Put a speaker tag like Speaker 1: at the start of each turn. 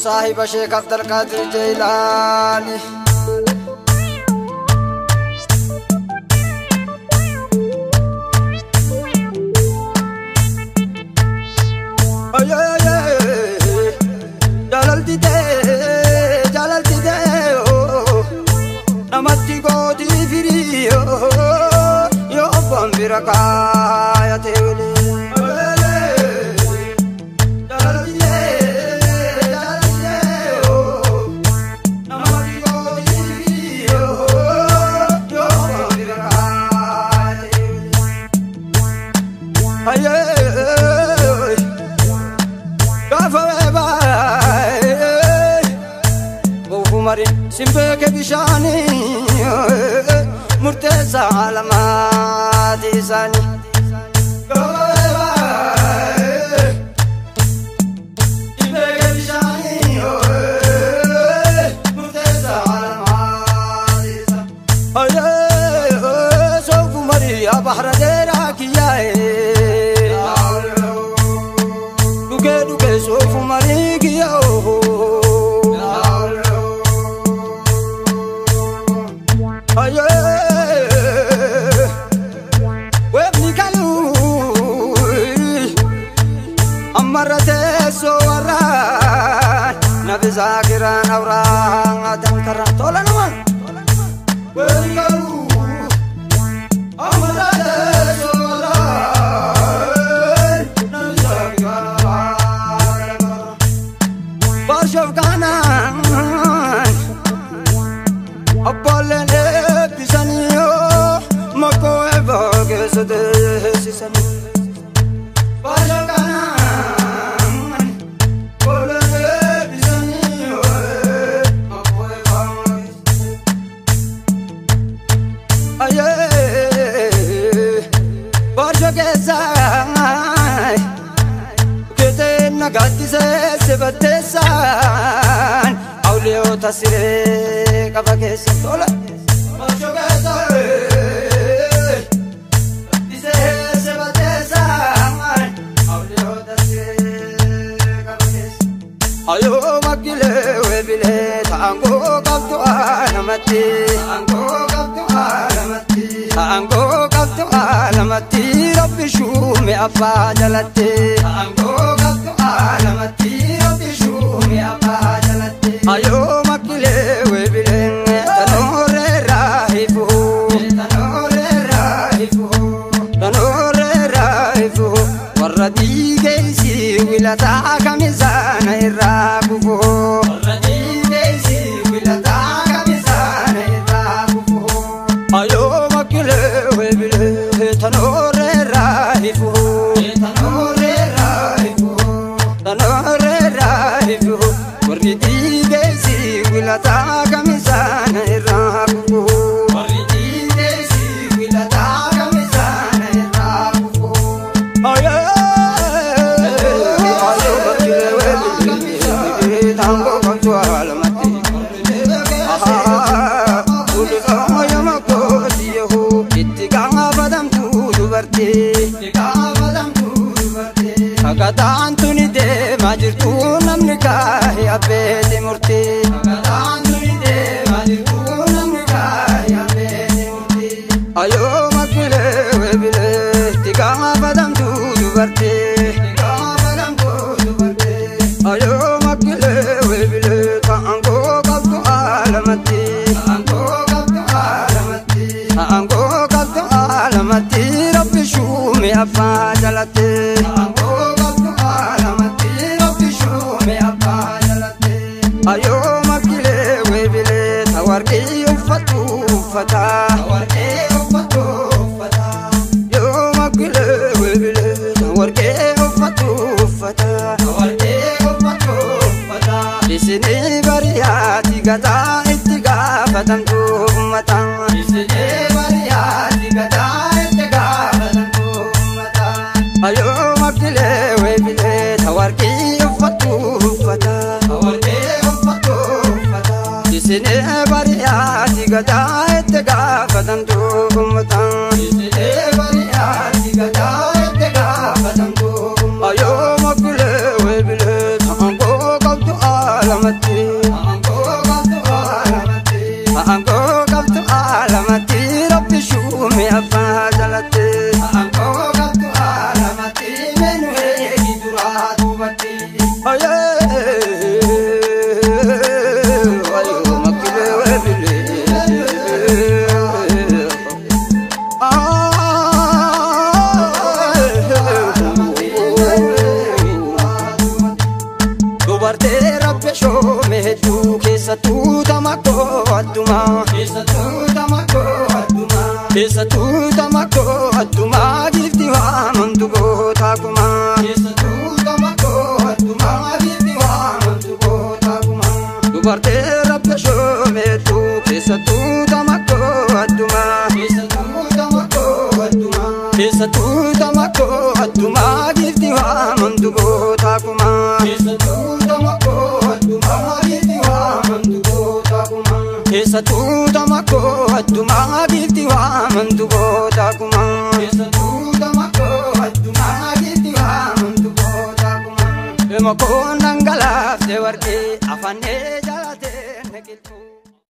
Speaker 1: Saahiba Sheekh Abdulqaadir Jeylaani. Jaalalti ta'e jaalalti ta'e namatti gooti firii yoo abbaan bira kaayate wili. Simbeeke bishaani murteessa alamaati isaani. Simbeeke bishaani murteessa alamaati isaani. Soofu marii bahra dheeraa kiyyaa'e. Dhugee dhugee soofu marii kiyyaa'o. Zakiran awraan adam karaa tola nama. Weelkalu amala sola nabi zakiran awraan barshof kaanaan abboolleen eebbisanii makoo eeboo keessa teessisanii. Barshof kaanaan. Sebatteessaan awliyoota siree qaba keessa tola. Ayoo makkilee weebilee taangoo qabdu alamatti. Taangoo qabdu alamatti. Taangoo qabdu alamatti rabbi shuume abbaa jalatti. Taangoo qabdu alamatti rabbi shuume abbaa jalatti. Ayoo makkilee weebilee tanooree raahifu. Tanooree raahifu. Tanooree raahifu. Warra dhiigeessi wilataa kamisaana irraa kufu. Warra dhiigeessi wilataa kamisaana irraa kufu. Ayoo makkilee weebilee tanooree raahifu. Tanooree raahifu. Tanooree raahifu. Warri dhiigeessi wilataa kamisaana irraa kufu. Warri dhiigeessi wilataa kamisaana irraa kufu. Ayoo. Akataan tuni deemaa jirtu namni kaahee abbeeti murtii. Akataan tuni deemaa jirtu namni kaahee abbeeti murtii. Ayoo makkilee weebilee itti gaafatamtu dubartii. Itti gaafatamtu dubartii. Ayoo makkilee weebilee taangoo qabdu alamatti. Taangoo qabdu alamatti. Taangoo qabdu alamatti rabbi shuume abbaa jalatti. Ayoo makkilee weebilee tawarqii uffatu uffata. Tawarqii uffatu uffata. Yoo makkilee weebilee tawarqii uffatu uffata. Tawarqii uffatu uffata. Isinii bariyaati gataa itti gaafatamtu ummata. Isinii bariyaati gataa. gadaa itti gaafatamtu uummataan. Eessitee bari'aatti gadaa itti gaafatamtu uummataan. Ayoo makulee weebilee aangoo qabdu alamatti. Aangoo qabdu alamatti. Aangoo qabdu alamatti rabbi shuume abbaa jalatti. Aangoo qabdu alamatti menu eegi duraa duubatti. Ayoo makulee weebilee. Dubartee rabbe shoome hedduu keessattuu tamakoo addumaa. Keessattuu tamakoo addumaa. Keessattuu tamakoo addumaa giifti waamamtu gootaa kumaa. Keessattuu tamakoo addumaa giifti waamamtu gootaa kumaa. Dubartee rabbe shoome hedduu keessattuu tamakoo addumaa. Keessattuu tamakoo addumaa. Keessattuu tamakoo addumaa giifti waamamtu gootaa kumaa. Keessattuu tamakoo addumaa giifti waamamtu gootaa kumaa. Keessattuu tamakoo addumaa giifti waamamtu gootaa kumaa. Keessattuu tamakoo addumaa giifti waamamtu gootaa kumaa. Makoon dhangalaafte warqee afannee jaalatee neqiltuu.